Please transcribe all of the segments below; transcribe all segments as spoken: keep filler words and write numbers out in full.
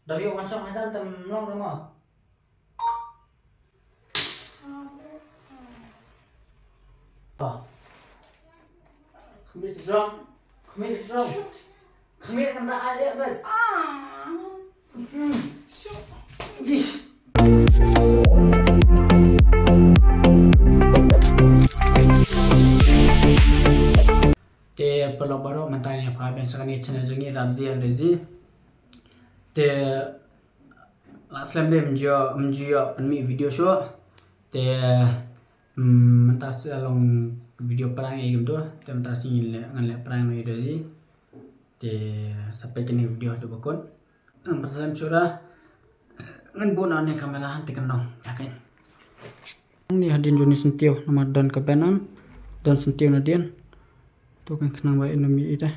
Da ïoh wan shong hajan te mlong da ma. Khmih sdrong. Khmih sdrong. Khmih kan da ai eh bet. Hmm. Dis. Te paralok baroh, mynta ngin ïa phai biang sha kane ka channel jong ngi, Rabzi Angrezi. Te la slem de ym ju, ym ju ïoh pynmih video shuh. Te, mm, mynta sa long video prank ïa kumto. Te mynta sa ngin leh, ngan leh prank noh ïa Rabzi. Te sa peit kane ka video haduh ba kut. Ngan pynslem shuh da. Ngan buh noh ne camera hangtei kan long. Ya kan. Ni hadien jong ni syntiew namar don ka Ben am. Don syntiew nadien. To kan khnang ba ïa ngi ïa ita.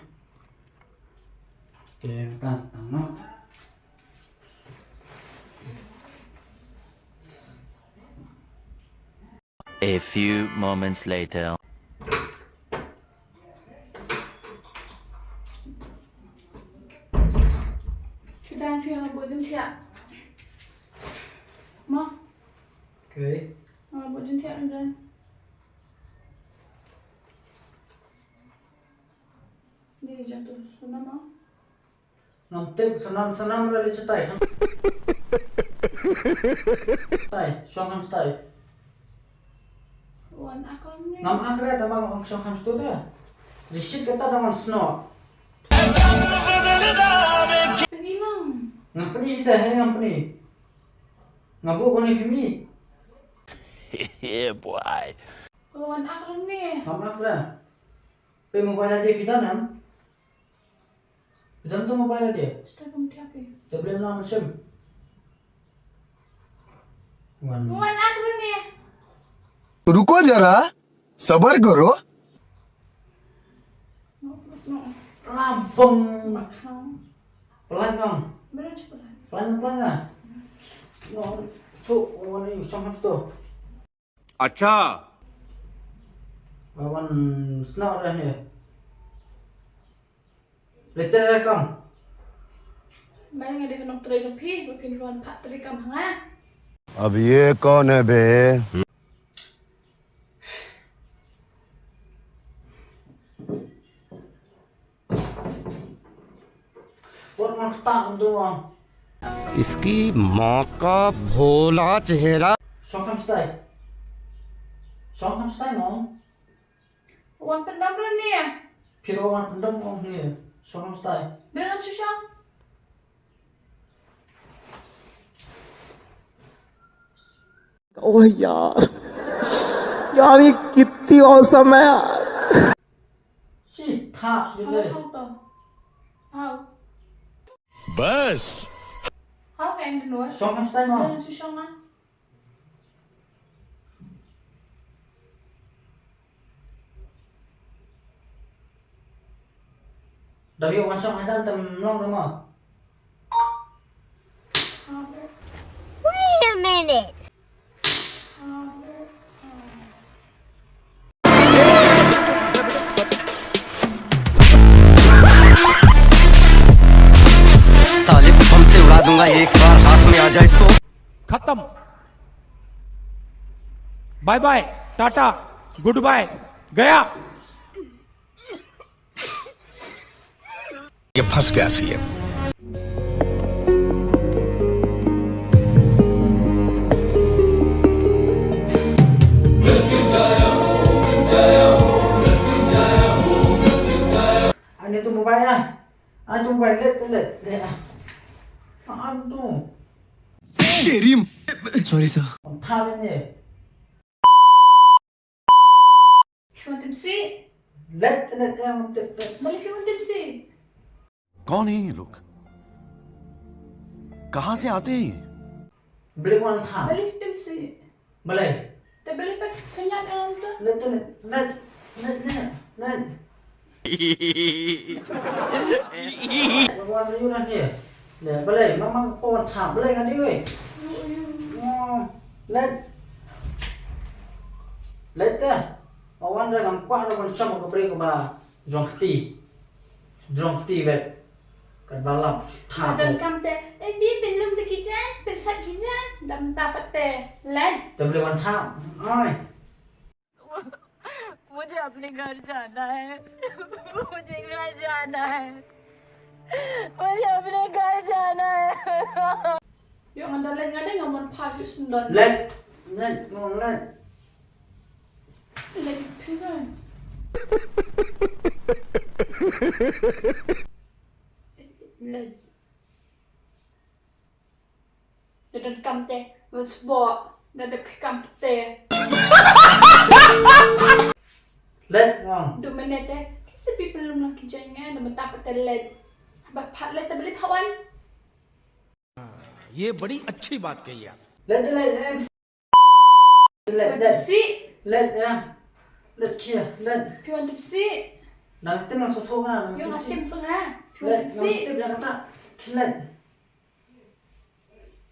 Te kan sang noh. A few moments later. Kita yang kena buat jentiak. Ma. Okay. Ma buat jentiak kan. Ni jatuh sana ma. Ngam tip, sanam, sanam ra li shatai. Shatai, shong ham shatai. Wan akor ni. Ngam akra ta ma ngam shong ham shatai ta. Rishit kata da ngan snor. Penilang. Ngam peni ta, he ngam peni. Ngam bu koni pemi. Yeah, boy. Wan akor ni. Ngam akra. Pe mobile dia pidam nam. Pidam tu mobile dia. Sita kum tiap ni. Tablet nama macam. Wan. Wan akor ni. रुको जरा, सबर करो। Lampung. Pelan, Nong. Pelan, pelan lah. Nong, so, wan ni, shong ham shatai. Acha. Wan snor dah ni. Letter rekam. Mana ada kena try jong phi, phi ruan pak try kam hanga. अब ये कौन है बे? Wan wan kata tu wan. इसकी माँ का भोला चेहरा। Shong ham shatai. Shong ham shatai no. Wan pyndam ran ni. Phi wan pyndam wan ni. Shong ham shatai. Bilang shisha. ओह यार, यार ये कितनी औसम है यार। Shi thap shi dei. Hau to. Hau. Bas. Hau ka endor. Shong ham shatai no. Shong ham. Da ïoh wan shong hajan te mlong da ma. Wait a minute. साले बम से उड़ा दूंगा एक बार हाथ में आ जाए तो। खत्म। Bye bye, tata, good bye, गया। ये फंस गया CM. Ani tu mobile ah. Ani tu mobile, let, let, let. Ani tu. तेरी, sorry sir. Ang tawin ni. Phi wan tipsih. Let, let, eh, wan tip, let. Balei phi wan tipsih? कौन है ये लोग? कहाँ से आते हैं ये? Balei wan tham. Balei phi tipsih. Balei. Te balei pat kynjat em tu. Let, let, let, let, let, let. Wan yu na ni. Le, balei, mama ko wan tham, balei nga di wei. Oh, let. Let te. Wan da ngam kwah da wan shong ka brek ba jong kti. Jong kti bet. Ka ba lap tham. Don kam te. Eh, bi Sat ki jan, da mynta pat te leit. Te blei wan thaw. Oi. मुझे अपने घर जाना है। मुझे घर जाना है। मुझे अपने घर जाना है। Ïa nga da leit nga dei nga mon pha shu sendon. Leit, leit, mon leit. Leit phi kan. Leit. Da don kam te, mas bo, da da kam te. Leit ngong. Du minit te, ki se people lum lang ki jai ngai, da mynta pat te leit. Ba phat leit te beli phawan. ये बड़ी अच्छी बात कही आप। Leit, leit, eh. Leit, leit. Si. Leit, ya. Leit, kia, leit. Phi wan tip si. Nang tim nang sotho nga, nang Yo, sotho. Tim so nga. Phi wan tip si. Leit, nang tim yang kata. Leit.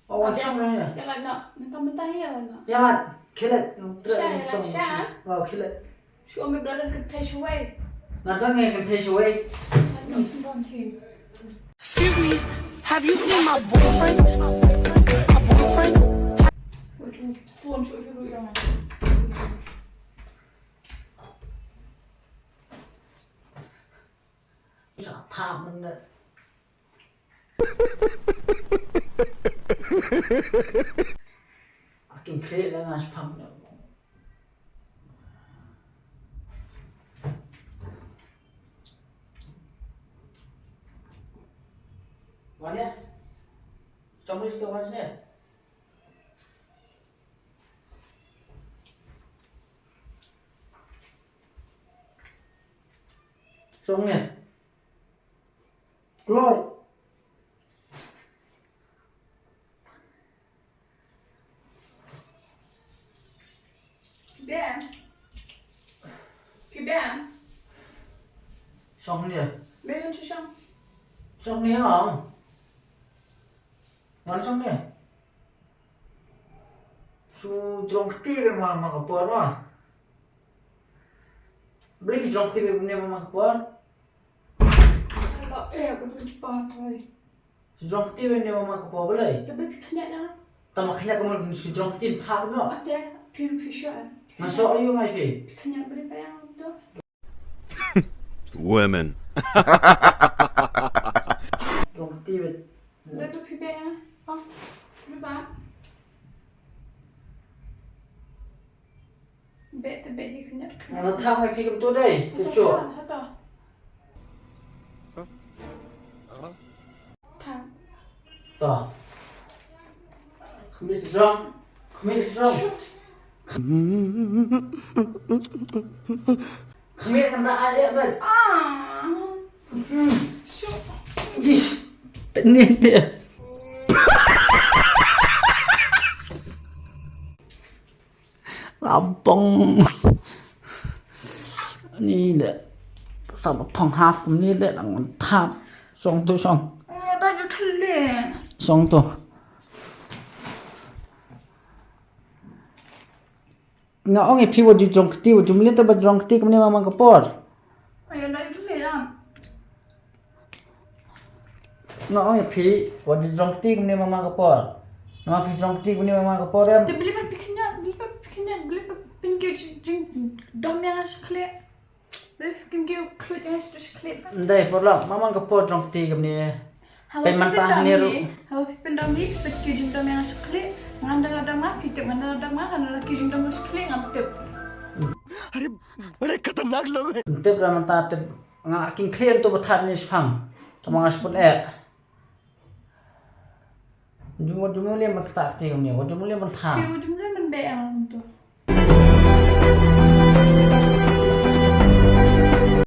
Oh, wan chong na ya. Ïa leit noh. Mynta mynta ïa leit noh. Ïa leit. Khie leit. Sha, ïa leit, sha. Oh, khie leit. Shu ong me ba la don kynthei shawei. La don ngi kynthei shawei. Leit noh shu don hi. Excuse me, have you seen my boyfriend? My boyfriend? Wan chong phone shu ong ïa leit. Sa tha mynne. Akin kre la nga spam na. Wane? Chong ris to wane? Chong ne? Kloi. Phi bam. Phi bam. Song ni. Bam song. Song ni ha. Wan song ni. Shu jrong kti bam ma ka por ma. Beli jrong kti bam ni ma ka por. Shu jrong kti bam ni ma ka por beli. Tama khnya ka mon shu jrong kti thap no. Nga so ayu ngai phi. Women. Jrong kti bam. Beh te beh hi khyndiat khyndiat. Nga la thang ai phi kumto dei. Te cho. Thang. To. Khmih sdrong. Khmih sdrong. Khmih kan da ai eh bet. Ah. Shuk. Ih. Penin dia. Lampong. Ni le. Sa ba phong haf ni le lang thap. Song tu song. Song tu. Nga ong ïa phi wat ju jrong kti, wat ju mlien te ba jrong kti kumne ma man ka por. Nga ong ïa phi, wat ju jrong kti kumne ma man ka por. Namar phi jrong kti kumne ma man ka por em. Te beli ba phi kynjat, beli ba phi kynjat, beli ba phin kiew jingdom ïa nga sha khlieh. Beli ba phin kiew khlieh ïa nga sha khlieh. Ndai por la, ma man ka por jrong kti kumne. Pynman pah ne ruh. Haba phi pyndom ïa nga, phi kiew jingdom ïa nga sha khlieh. Ngan da la dom nga, phi tip ngan da la dom nga, ngan da la kiew jingdom ïa nga sha khlieh, ngam tip. अरे, बड़े खतरनाक लोग हैं। Tip ra mynta tip nga king khlieh to ba thap ne shipang. Tama nga shipun eh. Jumur jumur le man kata kti kumne, jumur le man thap. Phi jumur le man beh ang to.